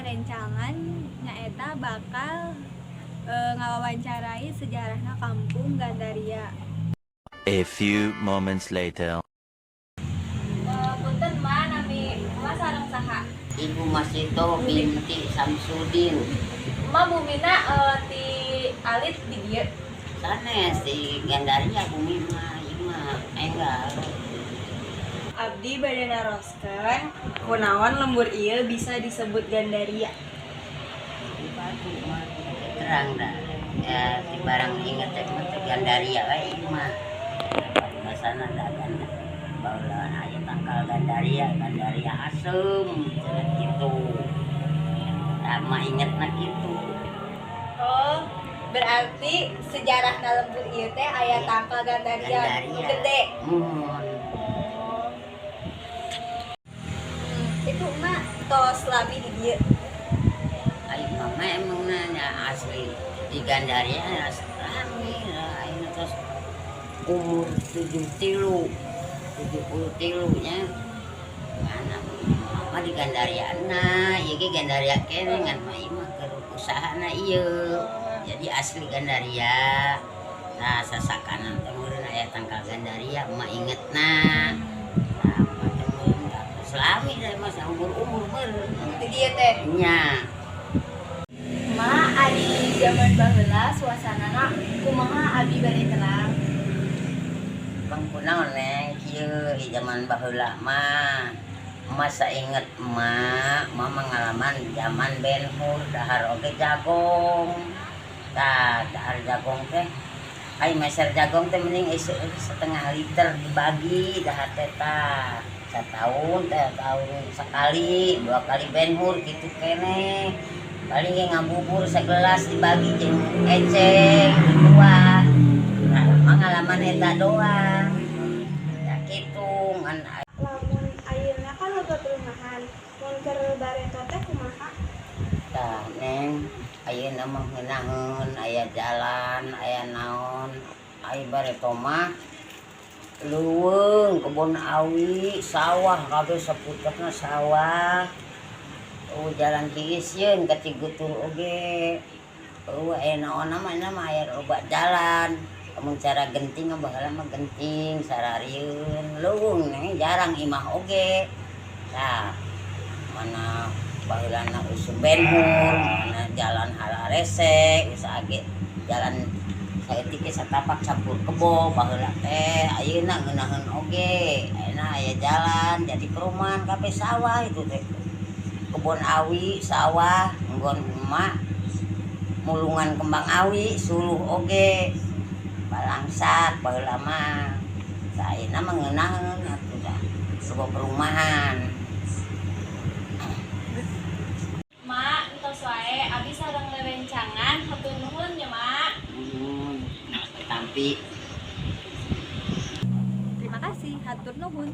Rerencangan nyaeta bakal ngawawancarai sejarahna Kampung Gandaria. A few moments later. Punten, Ma, nami Ma sareng saha? Ibu Masito binti Samsudin. Ma, bumina ti alit di dieu? Sanes, di Gandaria bumi mah, ieu mah enggal. Abdi bade naroskeun, kunaon lembur ieu bisa disebut Gandaria? Batu mah terang dah. Ya, di barang inget teh mah teh Gandaria we ieu mah. Paribasana da ganda. Baheula aya tangkal Gandaria, Gandaria asem cenah kitu. Tah, mah ingetna kitu. Oh, berarti sejarah lembur ieu teh aya tangkal Gandaria, Gandaria. Nu gede. Muhun. Oh. Itu emak tos lami di dieu? Ai mama emang nanya asli di Gandaria rame lah, ayeuna tos umur 73, 73 nya. Mana mama di Gandaria na ieu ge Gandaria keneh, ngan mah ieu mah keur usahana ieu, jadi asli Gandaria. Nah, sasakanan teh meureun aya tangkal Gandaria, emak ingetna. Nah, emak teh meureun tos lami da mah, umur-umur meureun. Di dieu teh. Nya. Ma, ari zaman baheula suasanana kumaha, abi bade terang? Bang, kunaon, Neng, kieu di zaman baheula mah masa inget emak, emak ngalaman zaman Ben Hur, dahar oge jagong. Tah, dahar jagong teh ai meser jagong teh mending setengah liter dibagi dahar teh. Tah, setahun teh tahun sekali dua kali Ben Hur gitu keneh, paling ge ngabubur segelas dibagi jeung eceng gitu. Wah, nah, pengalaman eta doang ya gitu ngan. Lamun ayeuna kan loba perumahan, mun keur bareto teh kumaha? Tah, Neng, ayeuna mah ngeunaheun aya jalan, aya naon. Ai bareto mah leuweung, kebon awi, sawah kabeh, saputarna sawah. Oh, jalan tiis yeun ka Cigutur oge. Eueuh aya naon mah, mah aya loba jalan. Lamun cara genting mah baheula mah genting sararieun, leuweung, Neng, jarang imah oge. Tah, mana baheulana usum Ben Hur, mana jalan hararese, usaha ge jalan saeutik ge satapak campur kebo baheula teh. Ayeuna ngeunaheun oge, ayeuna aya jalan jadi perumahan kabeh, sawah itu teh. Kebon awi, sawah, nggon emak mulungan kembang awi, suluh oge. Balangsak baheula mah. Tah, ayeuna mah ngeunaheun atuh dah. Loba perumahan. Ma, entos wae abi sareng rerencangan, hatur nuhun ya, Ma. Tampi. Terima kasih, hatur nuhun.